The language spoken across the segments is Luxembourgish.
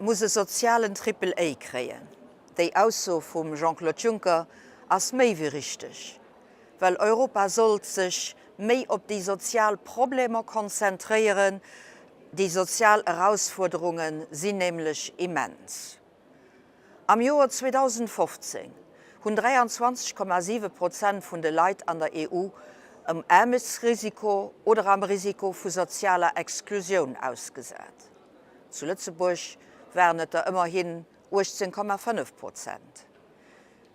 muss e sozialen Triple A kréien. Déi Ausso vum Jean-Claude Juncker ass méi wéi richteg, well Europa sollt sech méi op déi sozial Problemer konzentréieren. Déi sozial Erausfuerderunge sinn nämlech immens. Am Joer 2015 hunn 23,7 Prozent vun de Leit an der EU um Aarmutsrisiko oder am Risiko vu sozialer Exklusioun ausgesat. Zu Lëtzebuerg waren et der ëmmerhin 18,5 Prozent.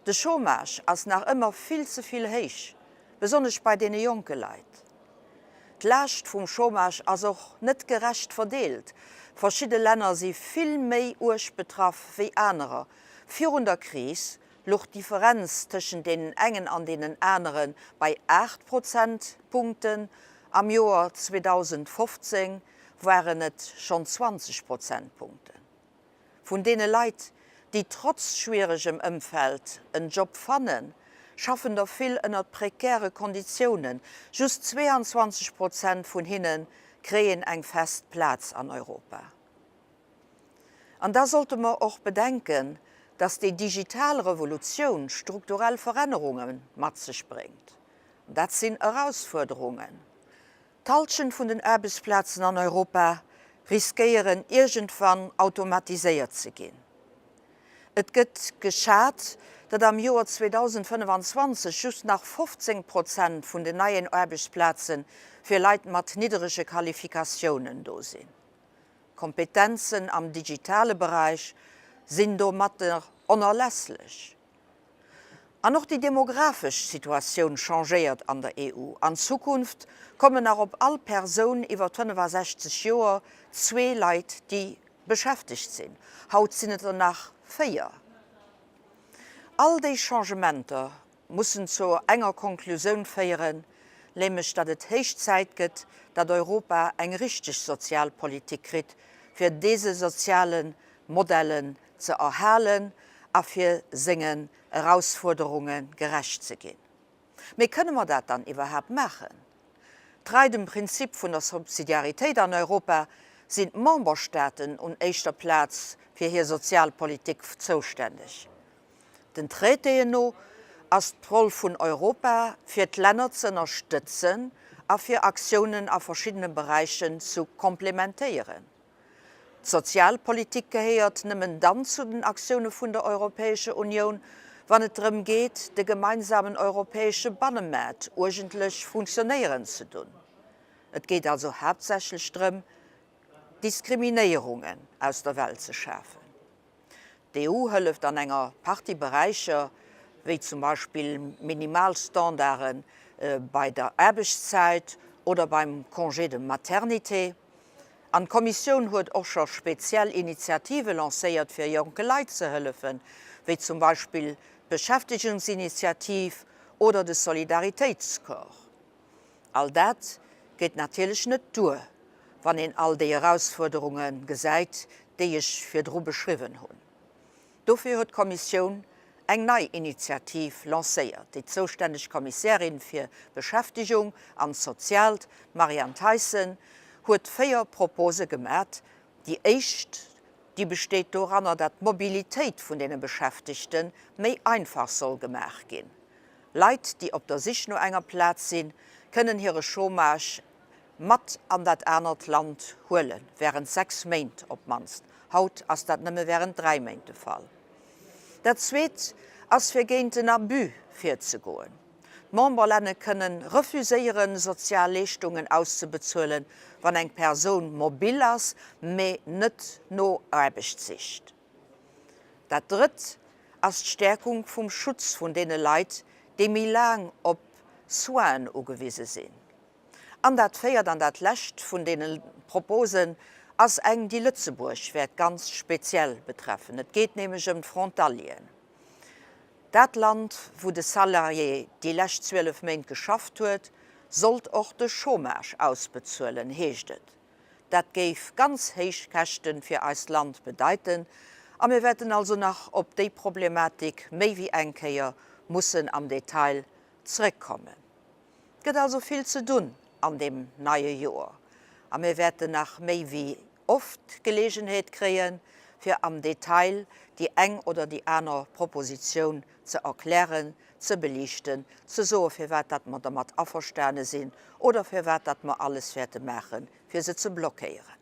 De Chômage ass nach ëmmer vill ze vill héich, besonnesch bei deene jonke Leit. D'Laascht vum Chômage ass och net gerecht verdeelt. Verschidde Länner si vill méi uerg betraff wéi anerer. Virun der Kris luch d'Differenz tëschent deenen engen an deenen anere bei 8 Prozentpunkten, am Joer 2015 waren et schonn 20 Prozentpunkten. Vun deene Leit, déi trotz schwieregem Ëmfeld en Job fannen, schaffen der vill ënnert prekäre Konditiounen. Just 22 Prozent vun hinne kréien eng fest Plaz an Europa. An da sollte mer och bedenken, dass déi digital Revolutioun strukturell Verännerunge mat sech bréngt. Dat sinn Erausfuerderungen. D'Hallschent vun den Aarbechtsplazen an Europa riskéieren iergendwann automatiséiert ze ginn. Et gëtt geschat, datt am Joer 2025 just nach 15 Prozent vun den neien Aarbechtsplaze fir Leit mat nidderege Qualifikatiounen do sinn. Kompetenzen am digitale Beräich sinn domatter onerlässlech. An och déi demografesch Situatioun changéiert an der EU. An Zukunft kommen nach op all Persoun iwwer 65 Joer zwee Leit, déi beschäftegt sinn. Haut sinn et der nach véier. All déi Changementer mussen zu enger Konklusioun féieren, nämlech datt et héich Zäit gëtt, datt Europa eng richteg Sozialpolitik kritt, fir dese soziale Modellen ze erhalen a fir sengen Erausfuerderunge gerecht ze ginn. Mee kënne mer dat dann iwwerhaapt maachen? Trei dem Prinzip vun der Subsidiaritéit an Europa sinn d'Memberstaaten un éischter Plaz fir hir Sozialpolitik zoustänneg. Den Traitéen no ass d'Roll vun Europa fir d'Länner ze ënnerstëtzen a fir Aktiounen a verschiddene Beräichen zu komplementéieren. D'Sozialpolitik gehéiert nëmmen dann zu den Aktioune vun der Europäescher Unioun, wann et drëm geet, de gemeinsamen europäesche Bannemaart uergentlech funktionéieren ze dunn. Et geet also haaptsächlech drëm, Diskriminéierungen aus der Welt ze schafen. D'EU hëlleft an enger Partie Beräicher, wéi zum Beispill Minimalstandarde bei der Aarbechtszäit oder beim Congé de maternité. An d'Kommissioun huet och scho speziell Initiative lancéiert, fir jonke Leit ze hëllefen, wéi zum Beispill d'Beschäftegungsinitiativ oder de Solidaritéitscorps. All dat geet natierlech net duer, wann een all déi Erausfuerderunge gesäit, déi ech virdru beschriwwen hunn. Dofir huet d'Kommissioun eng nei Initiativ lancéiert. Déi zoustänneg Kommissärin fir Beschäftegung an Soziaalt, d'Marianne Thyssen, huet 4 Propose gemat. Déi éischt, déi besteet doranner, datt d'Mobilitéit vun deene Beschäftegte méi einfach soll gemaach ginn. Leit, déi op der Sich no enger Plaz sinn, kënnen hire Chômage mat an dat anert Land huelen, wärend 6 Méint op d'mannst. Haut ass dat nëmme wärend 3 Méint de Fall. Dat Zweet ass fir géint den Abus virzegoen. D'Memberlänne kënnen refuséieren, sozial Leeschtungen auszebezuelen, wann eng Persoun mobil ass, mee net no Aarbecht sicht. Dat Drëtt ass d'Stäerkung vum Schutz vun deene Leit, déi méi laang op Soinen ugewise sinn. An dat Véiert an dat Lescht vun deene Proposen ass eng, déi Lëtzebuerg wäert ganz speziell betreffen. Et geet nämlech ëm d'Frontalieren. Dat Land, wou de Salarié déi lescht 12 Méint geschafft huet, sollt och de Chômage ausbezuelen, heescht et. Dat géif ganz héich Käschte fir eist Land bedeiten a mir wäerten also nach op déi Problematik méi wéi eng Kéier mussen am Detail zrëckkommen. Et gëtt also vill ze dunn an deem neie Joer a mir wäerten nach méi wéi oft d'Geleegenheet kréien, fir am Detail déi eng oder déi aner Propositioun ze erklären, ze beliichten, ze soe firwat datt mer dermat averstane sinn oder firwat datt mer alles wäerte maachen, fir se ze blockéieren.